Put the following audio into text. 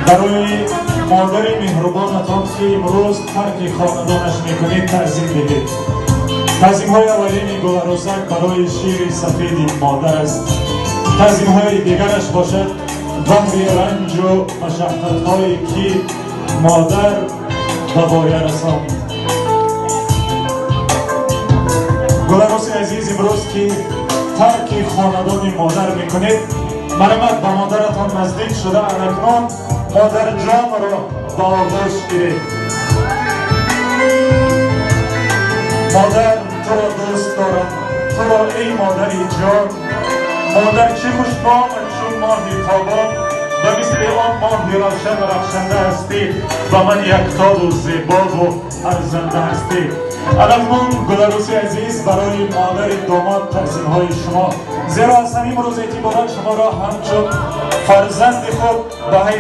Барои модари меҳрубонатон, ки имрӯз тарки хонадонаш мекунед, таъзим диҳед. Таъзимҳои аввалини Гуларӯсак барои шири сафеди модар аст. Таъзимҳои дигараш бошад баҳри ранҷу машаққатҳое, ки модар ба воя расонд. Гуларӯси азиз, имрӯз ки тарки хонадони модар мекунед, марҳамат, ба модаратон наздик шуда, анакнун модарҷонро ба оғӯш гиред. Модар, туро дӯст дорам, туро, эй модари ҷон. Модар, чӣ хушномат чун моҳи тобон, ба мисли он моҳи равшану рахшанда ҳастӣ, ба ман яктобу зебову арзанда ҳастӣ. Анакнун, Гуларӯси азиз, барои модари домод таъзимҳои шумо, зеро аз ҳамин рӯз эътиборан шуморо ҳамчун фарзанди худ ба ҳайс